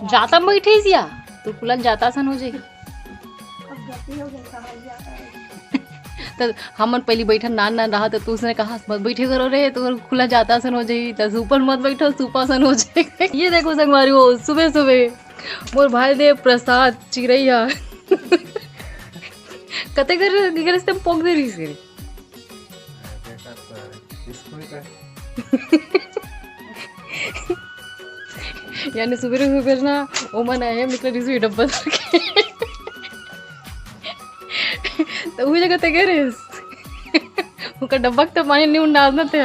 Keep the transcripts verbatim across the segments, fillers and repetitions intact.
जाता में बैठे सिया, तो कुलन जाता सन हो जाई। त हमन पहली बैठन नान नान रहा, त तू उसने कहा, "मत बैठे करो रे, तो खुला जाता सन हो जाई, त ऊपर मत बैठो, सूपा सन हो जाई।" ये देखो संगवारी हो, सुबह सुबह मोर भाई देव प्रसाद चिरैया कते कर निकल से पोक दे रही से। यानी सुबह सुबह ना, ओमन आए, मतलब, रिसोई डब्बा धर के। तो वही जगह ते गए रहिस। ओकर डब्बा के तो पानी नहीं उंडालना थे।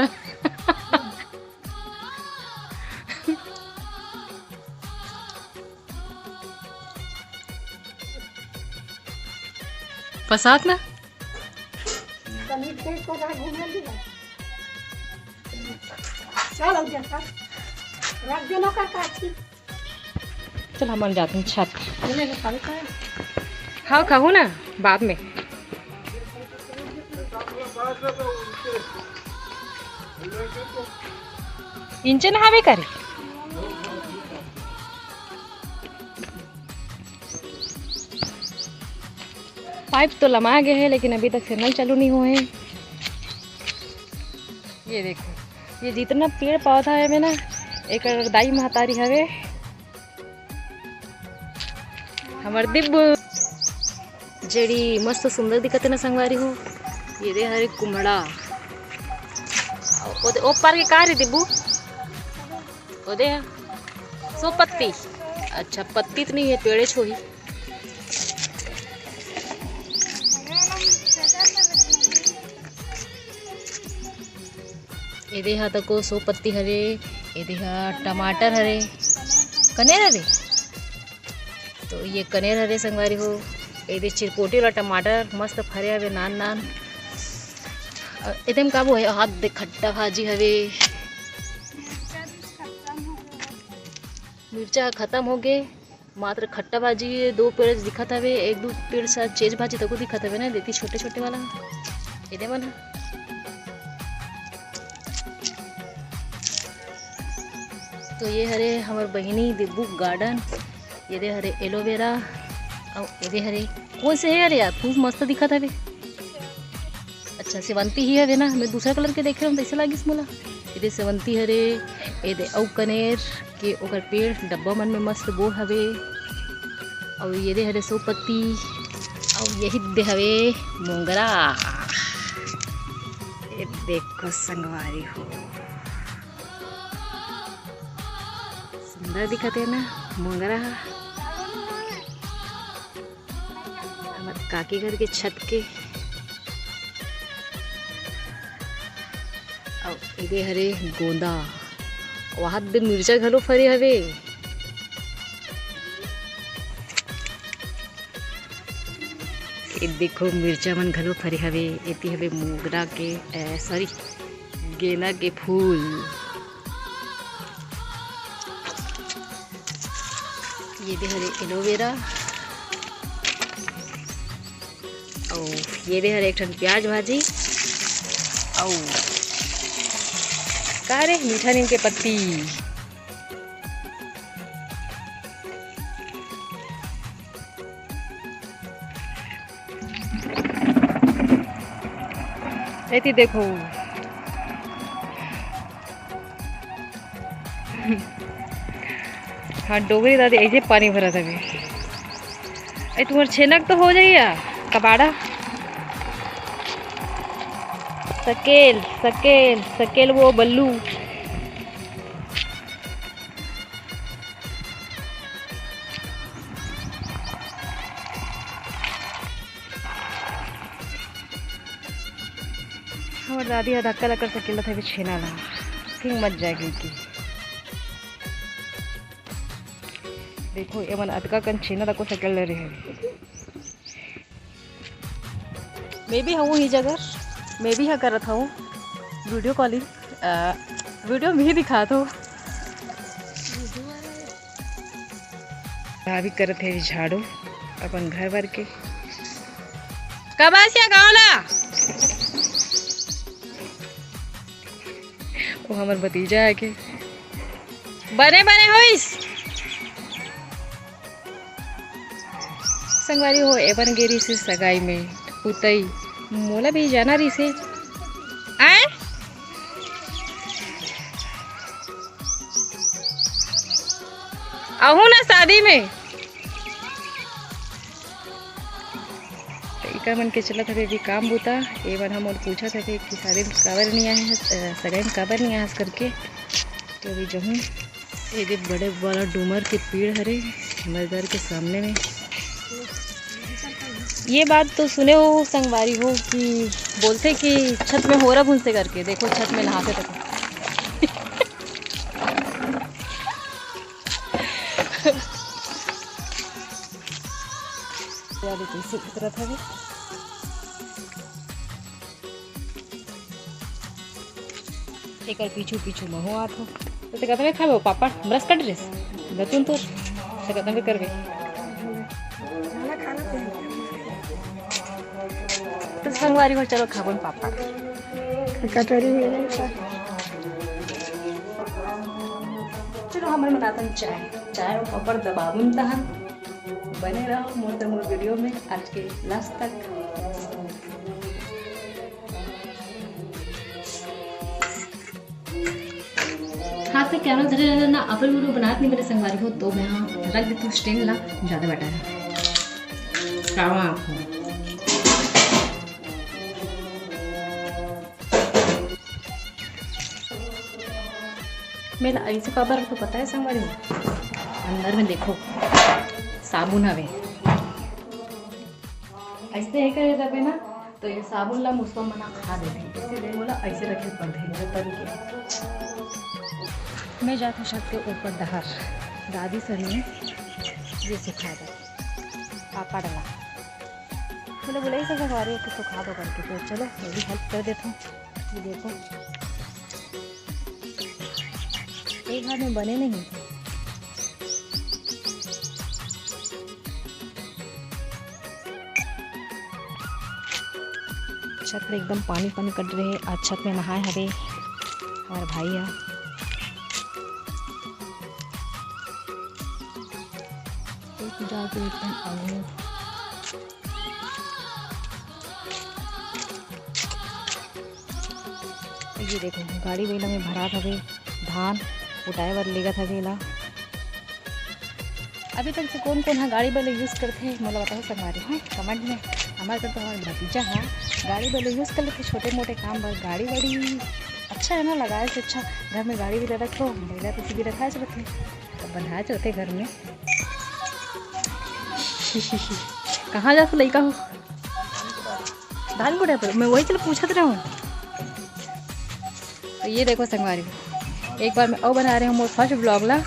पसात ना। चल, हो गया, चल। रख देना का काची। चल, हमन जाते हैं छत। खाओ, खाओ ना, बाद में। इंजन हवे करे। पाइप तो लमा गए है, लेकिन अभी तक से नल चालू नहीं हुए हैं। ये देखो, ये जितना पेड़ पौधा है ना, एकर दाई महतारी हवे। हमर दिब्बू जेड़ी मस्त सुंदर दिखत है ना संगवारी हो। ये दे हरे कुमड़ा। ओ दे, ओ पार के का रे दिब्बू? ओ दे, सो पत्ती। अच्छा, पत्ती तो नहीं है, पेड़े छोही। एदे हा तको सो पत्ती हरे, एदे हा टमाटर हरे, कनेर हरे। तो ये कनेर हरे संगवारी हो, एदे चिरपोटी वाला टमाटर मस्त फरे हवे नान नान। अ, एदे में काबू है, हाथ दे खट्टा भाजी हवे। मिर्चा खत्म हो गे। मात्र खट्टा भाजी दो पेड़ दिखत हवे, एक दो पेड़ शायद चेज भाजी तको दिखत हवे ना, देती छोटे छोटे वाला एदे मन ह। तो ये हरे हमर बहिनी दिब्बू गार्डन, ये दे हरे एलोवेरा, अउ ये दे हरे कौन से है यार, यार फूल मस्त दिखत हवे। अच्छा, सेवंती ही हवे ना, मैं दूसरा कलर के देखे हूँ, तैसे लागिस मोला। एदे सेवंती हरे, एदे अउ कनेर के ओकर पेड़ डब्बा मन में मस्त बो हवे। अउ ये दे हरे सो पत्ती, अउ यही दे हवे मोंगरा। ये देखो संगवारी हो, सुंदर दिखत है ना मोंगरा ह। हमर काकी घर के छत के। अउ एदे हरे गोंदा, वहां दे मिर्चा घलो फरे हवे। ये देखो मिर्चा मन घलो फरे हवे। एती हवे मोगरा के, ए, सॉरी, गेंदा के फूल। ये दे हरे एलोवेरा, अउ ये दे हरे एक ठन प्याज भाजी, अउ का रे, मीठा नीम के पत्ती। एती देखो। हाँ, डोगरी दादी ऐसे पानी भरा था अभी। ए, तुम्हार छेनक तो हो जाइया, कबाड़ा। सकेल, सकेल, सकेल वो बल्लू। हमर दादी ह धक्का लकर सकेलत हवे छेना ला, ठीक मत जाए कहिके। देखो, एमन अतका कन छेना तको सकेल ले रहे हवे। मैं भी हूँ ही जगह, मैं भी हा करत हूँ वीडियो कॉलिंग। अ, वीडियो में ही दिखात हो। भाभी करत हे झाड़ू अपन घर बर के। कबासिया गाँव ला। वो हमर भतीजा है के। बने बने होइस। संगवारी हो, एवन गे रहिसे सगाई में उतई, मोला भी जाना रहिसे। आय, आहू ना शादी में। त इकर मन के चलत हवे अभी काम बूता। एवन हमन पूछत हवे कि शादी में काबर नहीं आए हस, अ, सगाई में काबर नहीं आए हस करके। तो अभी जहूँ ये दे बड़े वाला डूमर के पेड़ हरे हमर घर के सामने में। ये बात तो सुने हो संगवारी हो कि बोलथे कि छत में होरा भुनसे करके, देखो छत में नहाथे तको। या देखो, इसे उतरत हवे। एकर पीछू पीछू महू आत हो। तो ते कतने खाबो पापड़, ब्रश कट रेस, दतुन तोर, ते कतने करबे। तो संगवारी हो, चलो खाबो पापड़। कटोरी में नहीं था। चलो, हमर बनातन चाय, चाय और पापड़ दबाबुन तहन। बने रहो मोर से मोर वीडियो में आज के लास्ट तक। हाथ में कैमरा धरे रहना ना, अपन वीडियो बनात नहीं मेरे संगवारी हो, तो मैं हाँ रख देती हूँ स्टैंड ला, ज़्यादा बेटर है। कावा आपको। मेला ऐसे काबर तो पता है संगवारी हो, अंदर में देखो साबुन हवे, ऐसे है करे तबे ना, तो ये साबुन ला मुसवा मना खा देथे, इसीलिए मोला ऐसे रखे पड़थे, ये तरीके। मैं जात हूँ छत के ऊपर डहर, दादी सर ने ये सुखा दे, पापा डला। बोले, बोले, "ऐसे घर वाले को सुखा दो," करके। तो चलो, मैं भी हेल्प कर देता हूँ। ये देखो, एक हाथ में बने नहीं। छत में एकदम पानी पानी कट रहे, आज छत में नहाए हवे हमारे भाई है। एक जाके एकदम पानी। ये देखो, गाड़ी बइला में भरात हवे, धान कुटाए बर लेगत हवे एला। अभी तक से कौन कौन हा गाड़ी बइला यूज़ करथे, मोला बताओ संगवारी, हाँ, कमेंट में। हमारे घर तो हमारे भतीजा हा गाड़ी बइला यूज़ कर लेथे छोटे मोटे काम बर। गाड़ी बड़ी अच्छा है ना, लगाए से अच्छा घर में गाड़ी बइला रख लो, बइला तो सीधी रखाए रहथे, तो बंधाए रहथे घर में। कहाँ जाथो लइका हो? धान कुटाए बर, मैं वही चल पूछत रहूँ। तो ये देखो संगवारी, एक बार मैं अउ बना रही हूँ मोर फर्स्ट ब्लॉग ला।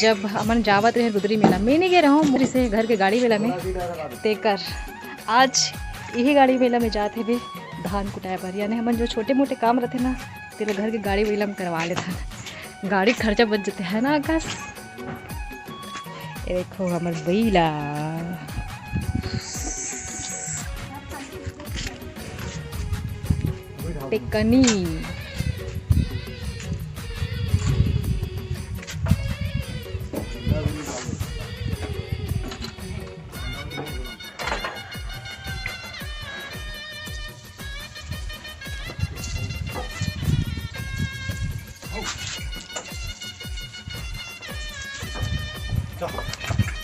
जब हमन जावत रहे रुद्री मेला में, नहीं गए रहूँ मोर से घर के गाड़ी मेला में, तेकर आज यही गाड़ी मेला में जात हेबे धान कुटाए बर, यानी हमन जो छोटे मोटे काम रहथे ना, तेला घर के गाड़ी मेला में करवा लेथन। गाड़ी खर्चा बच जाथे, है ना आकाश? ये देखो हमर बइला। टेकनी।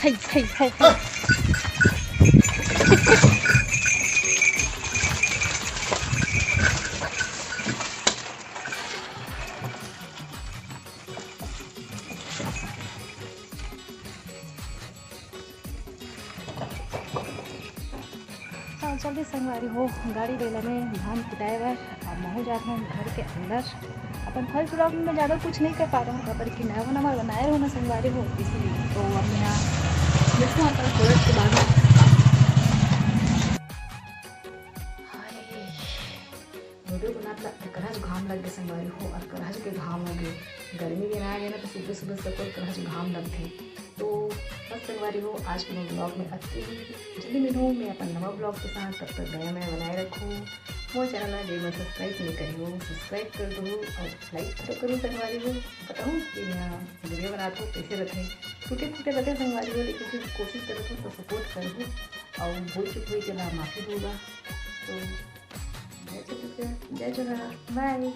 Hey, hey, hey, hey. हाँ, चलते संगवारी हो, गाड़ी बइला में धान कुटाए बर। अब महूँ जात हूँ घर के अंदर। अपन फर्स्ट ब्लॉग में ज़्यादा कुछ नहीं कर पा रहा हूँ, काबर कि नया नवा बनाए रहो ना संगवारी हो, इसलिए। तो अब यहाँ मिलते हैं अपन थोड़ा के बाद में। हाय। वीडियो बनात ला अकरहा घाम लग गे संगवारी हो, अकरहा के घाम हो गे। गर्मी के ना आ गे ना, तो सुबह सुबह सबको अकरहा घाम लगथे। तो बस संगवारी हो, आज के मोर ब्लॉग में अतके ही। जल्दी मिलूँ मैं अपन नवा ब्लॉग के साथ, तब तक दया मया बनाए रखो। मोर चैनल ला जेमन सब्सक्राइब नहीं करे हो, सब्सक्राइब कर दो और लाइक करो, करो संगवारी हो। बताओ कि मैं वीडियो बनात हूँ कैसे रहते, टूटे फूटे रहते संगवारी हो, लेकिन फिर कोशिश करत हूँ तो सपोर्ट करो। अउ भूल चुक होही तेला माफी होगा। तो जय छत्तीसगढ़, जय जोहार, बाय।